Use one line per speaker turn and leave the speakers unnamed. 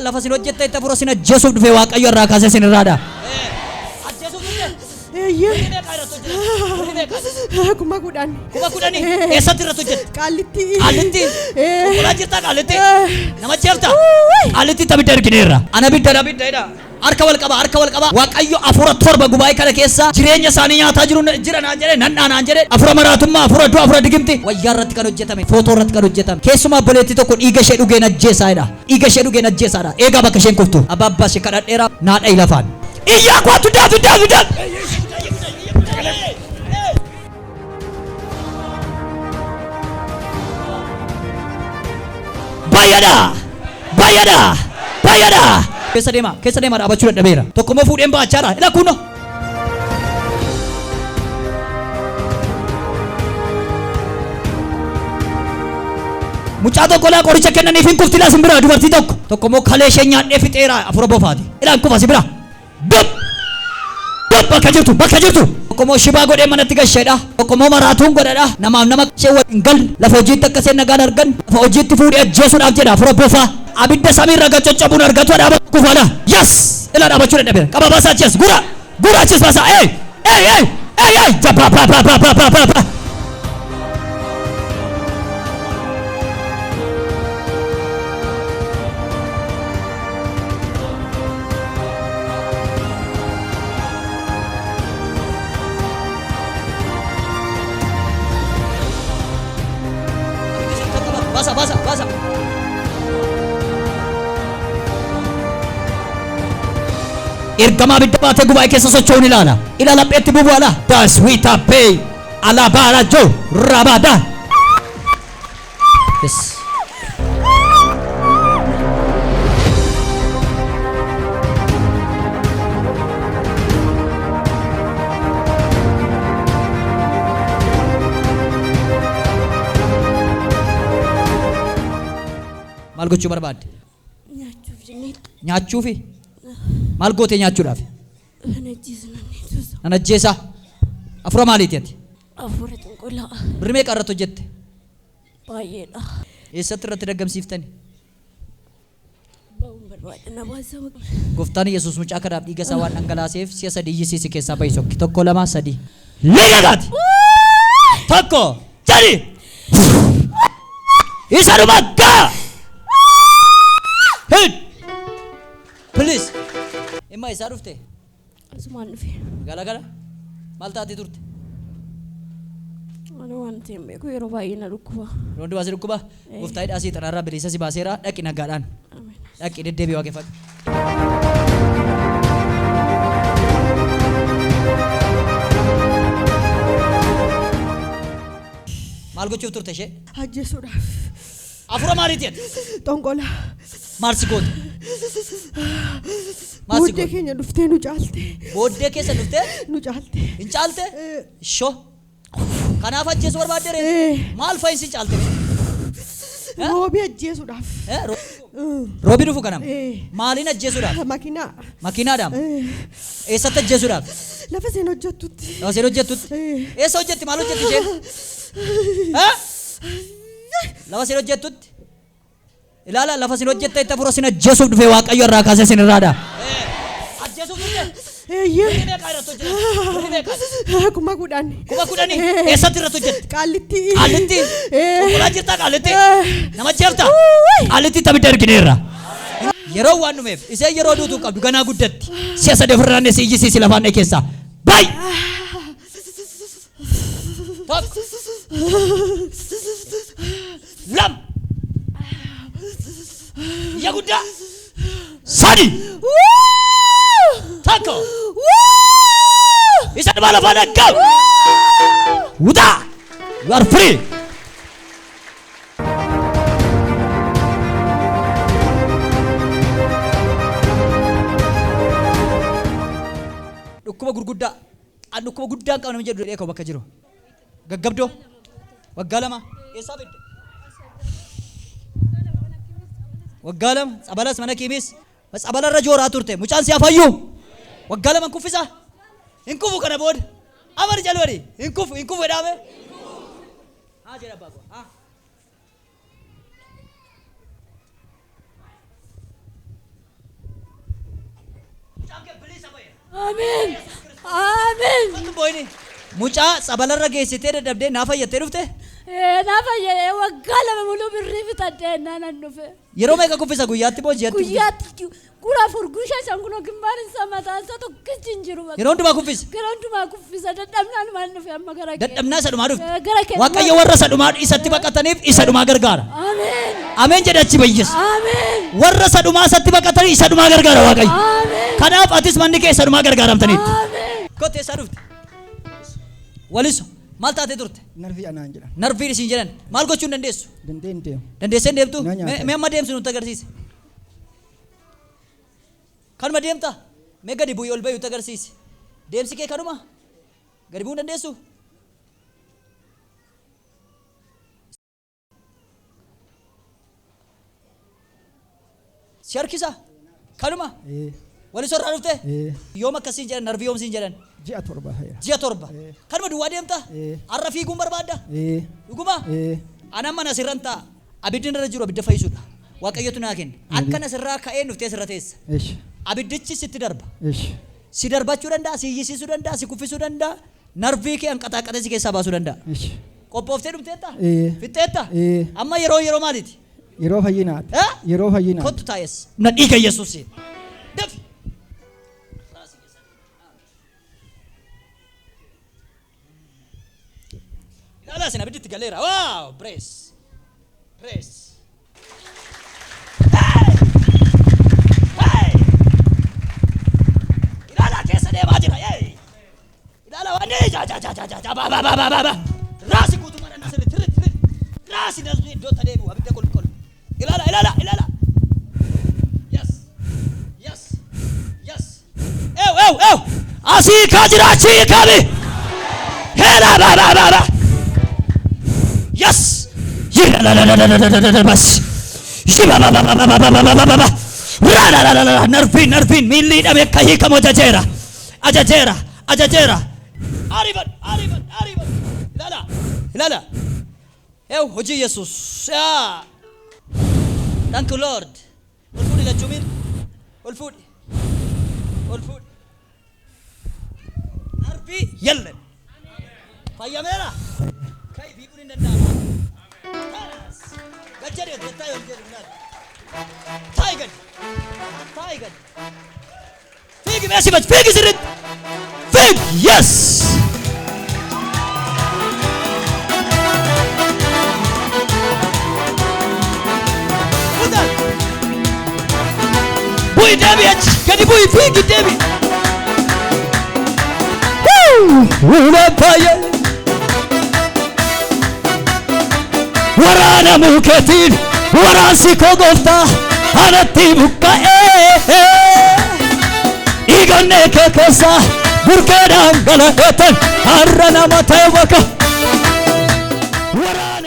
Lafa isin hojjettan itti hafuura isin ajjeesuuf dhufe Waaqayyo irraa kaasee isin irraadha. Ajjeesuuf dhufte?
Eeyyee.
Birrii meeqa irratti hojjette? Birrii meeqa?
10,000.
10,000? Eessatti irratti hojjette?
Qaallitti.
Qaallitti?
Ee.
Konkolaa jirtaa Qaallitti?
Ee.
Nama jeefta?
Uuuy.
Qaallitti abidda ergineerra. Ana abidda na abidda jedha. Harka wal qaba, harka wal qaba. Waaqayyo hafuura torba gubaa'ee kana keessa jireenya isaanii nyaataa jiru jira naan jedhe, nan dhaa naan jedhe. Hafuura maraatummaa, hafuura du'a, hafuura digimti. Wayyaa irratti kan hojjetame, footoo irratti kan hojjetame. Keessumaa obboleettii tokko dhiiga ishee dhugeen ajjeesaa jedha. Dhiiga ishee dhugeen ajjeesaadha. Eegaa bakka isheen kuftu. Abbaa abbaa ishee kadhadheera naa dha'i lafaan. Iyyaa kootu daafi daafi daafi. Baay'adha! Baay'adha! Baay'adha! Keessa deema, keessa deema dhaabachuu dadhabeera. Tokkommoo fuudheen ba'achaadha. Ila kunno. Mucaa tokko laa qoricha kennaniif hin kufti laa simbira dubartii tokko. Tokkommoo kalee ishee nyaadhee fixeera afura bofaati. Ilaa hin kufa simbira. Dub! Dub! Bakka jirtu, bakka jirtu. Tokko immoo shibaa godhee manatti gasheedha. Tokko immoo maraatuun godhadha. Namaaf nama ishee wal hin galle. Lafa hojiitti akka isheen nagaan argan. Lafa hojiitti fuudhee ajjeesuudhaaf jedha. Afura bofaa. Abidda samiirra gad coccobuun argatu dhaabatu kufaadha. Yes! Ilaa dhaabachuu dadhabeera. Qaba baasaa achi as. Gura! Gura achis baasaa. Ey! Ey! Ey! Ey! Ey! Jabaa baa baa baa baa baa baa baa. Basa, basa, basa. Ergamaa abidda baatee gubaa'ee keessa socho'uun ilaala. Ila lapheetti bubu ala. Daswita pay alabaara jo rabada. Yes. Maal gochuu barbaadde?
Nyaachuuf jennee.
Nyaachuufi? Maal gootee nyaachuudhaaf?
Nan ajjeesa nan ajjeesa.
Nan ajjeesaa. Afura maaliiti ati?
Afuura xinqolaa.
Birri meeqa irratti hojjette?
Baay'eedha.
Eessatti irratti daggamsiiftani?
Ba'uun barbaada na baasa.
Gooftaan Yesuus mucaa kanaaf dhiiga isaa waan dhangalaaseef si'a sadii iyyisiisi keessaa ba'i sokki. Tokko lama sadii. Liqaqaati! Tokko sadi! Isa dhuma gaa! Hin! Please! Imma isaa dhufte?
Asumaan dhufe.
Magaalaa kana? Maal taatee turte?
Ani waan ta'e hin beeku yeroo baay'ee na dhukkuba.
Yeroo hundumaa si dhukkuba?
Eh.
Gooftaa hidhaa seexanaarraa bilisa si baaseera. Dhaqi nagaadhaan.
Ameen.
Dhaqi deddeebi'i waaqeffadhu. Maal gochuuf turte ishee?
Ajjeesuudhaaf.
Afura maaliiti ati?
Xonqola.
Maal si goote? Maal si
Booddee
goote?
keenya dhuftee nu caalte.
Booddee keessa dhuftee
Nu caalte.
hin caalte? Ishoo. Kanaaf ajjeesuu barbaadde ree?
Eh.
Maal fa'i si caalte? Eh?
Roobii ajjeesuudhaaf.
Eh, Roobii dhufu kanam?
Eh.
Maaliin ajjeesuudhaaf?
Makiinaa.
Makiinaadhaan?
Eh.
Eessatti ajjeesuudhaaf?
Lafa isheen hojjettutti.
Lafa isheen hojjettutti?
Eh.
Eessa hojjetti? Maal hojjetti isheen? Eh? Lafa isheen hojjettutti? Ilaala lafa isin hojjettan itti hafuura isin ajjeesuuf dhufe Waaqayyo irraa kaasee isin irraadha. Ajjeesuuf dhufte?
Eeyyee.
Birrii meeqa irratti hojjette? Birrii meeqa?
10,000.
10,000? Eessatti irratti hojjette?
Qaallitti.
Qaallitti?
Ee.
Konkolaa jirtaa Qaallitti?
Ee.
Nama jeefta?
Uuuy.
Qaallitti abidda ergineerra. Yeroo waan dhumeef isheen yeroo duutuu qabdu ganaa guddatti. Si'a sadii ofirraa naannessii iyyisiisi lafaan dhee keessaa. Baay! Tokko. Lama. Iyya guddaa. Sadi. Tokko. Isa dhumaa lafaa dhaggabu. Wutaa. You are free. Dhukkuba gurguddaa. An dhukkuba guddaan qaba namni jedhu dheekoo bakka jiru. Gaggabdoo. Waggaa lama. Eessaa fidde? Waggaa lama. Tsabalas mana kiimiis. Tsabala irra jooraa turte. Mucaan si hafayyu. Waggaa lama hin kuffisa. Hin kufu kana booda. Amari jalwari. Hin kufu hin kufu jedhaame. Haa jedha abbaa koo. Haa. Mucaan kee bilisa ba'eera.
Ameen. Ameen.
Kottu boo'ini. Mucaa sabalarra geessitee dadhabdee naa fayyattee dhufte?
Ee, naa fayyadee waggaa 2 muluu birrii fixadhee naan dhufe.
Yeroo meeqa kuffisa guyyaatti moo ji'atti?
Guyyaatti gura afur gusha shan kunoo gimbaan isaa mataan isaa tokkichi hin jiru.
Yeroo hundumaa kuffisa.
Yeroo hundumaa kuffisa dadhabnaan maal dhufe amma gara kee.
Dadhabnaa isa dhumaa dhufte.
Gara kee.
Waaqayyo warra isa dhumaa isatti baqataniif isa dhumaa gargaara.
Ameen.
Ameen jedhe achi bayyis.
Ameen.
Warra isa dhumaa isatti baqatanii isa dhumaa gargaara Waaqayyo.
Ameen.
Kanaaf atis manni kee isa dhumaa gargaaramtaniitti.
Ameen.
Kottu eessaa dhufte? Waliso maal taatee turte?
Narvii anaan jedhan.
Narviin isin jedhan maal gochuu hin dandeessu?
Dandeen deemu.
Dandeessee hin deemtu?
Na nyaata.
Mee amma deemsi nutti agarsiisi. Kanuma deemta? Mee gadi bu'ii ol ba'i nutti agarsiisi. Deemsi kee kanuma? Gadi bu'uu hin dandeessu? Si harkisa? Kanuma?
Ee.
Walisoo irraa dhufte?
Ee.
Yoom akkasiin jedhan narvii yoom siin jedhan?
Ji'a 7 feera.
Ji'a 7.
Ee.
Kanuma duwwaa deemta?
Ee.
Har'a fiiguun barbaadda?
Ee.
Dhuguma?
Ee.
Ani amma asirran taa'a. Abiddi irra jiru abidda fayyisuudha. Waaqayyotu naa kenna. Akkan asirraa ka'ee dhuftee asirra teessa.
Ish.
Abiddichi sitti darba.
Ish.
Si darbachuu danda'a, si iyyisiisuu danda'a, si kuffisuu danda'a. Narvii kee hanqaxaaqatee si keessaa baasuu danda'a.
Ish.
Qophooftee dhufteetta?
Ee.
Fixxeetta?
Ee.
Amma yeroo yeroo maaliiti?
Yeroo fayyinaati.
Eh?
Yeroo fayyinaati.
Kottu taa'es. Na dhiiga Yesuusiin. Dafi. Ilaalaa isin abiddi itti galeera. Waaw! Praise. Praise. Hey! Hey! Ilaalaa keessa deemaa jira. Hey! Ilaalaa waan ja ja ja ja ja ja ba ba ba ba ba ba. Raasi guutummaadhaan asirratti sirriitti sirriitti. Raasi nasni iddoo itti deebi'u abidda qulqullu. Ilaala ilaala ilaala. Yes. Yes. Yes. Ew ew ew. Asii kaa jira achii kabi. Heela ba ba ba ba. Yes. Yira bas. Yiba ba ba ba ba ba ba ba ba ba ba. Ra la la la la. Narviin narviin miilli hidhame akka hiikamu ajajeera. Ajajeera ajajeera. Ariifadhu ariifadhu ariifadhu. Ilaala ilaala. Ew hojii Yesuus. Yaa. Thank you Lord. Ol fuudhi lachuu miila. Ol fuudhi. Ol fuudhi. Narvii yellen. Fayyameera. Kai fiiguun hin danda'amu. Gad jedhi gad taa'i ol jedhi ilaali. Taa'i gad. Taa'i gad. Fiigi mee asii fiigi sirriitti. Fiigi yes. Utaan. Bu'i deebi achi gadi bu'i fiigi deebi. Ulee baay'ee. Waraana mukeetiin waraansi koo gooftaa anatti buqqa'ee dhiigonnee kee keessa burqee dhangala'eetan har'a nama ta'e bakka waraana.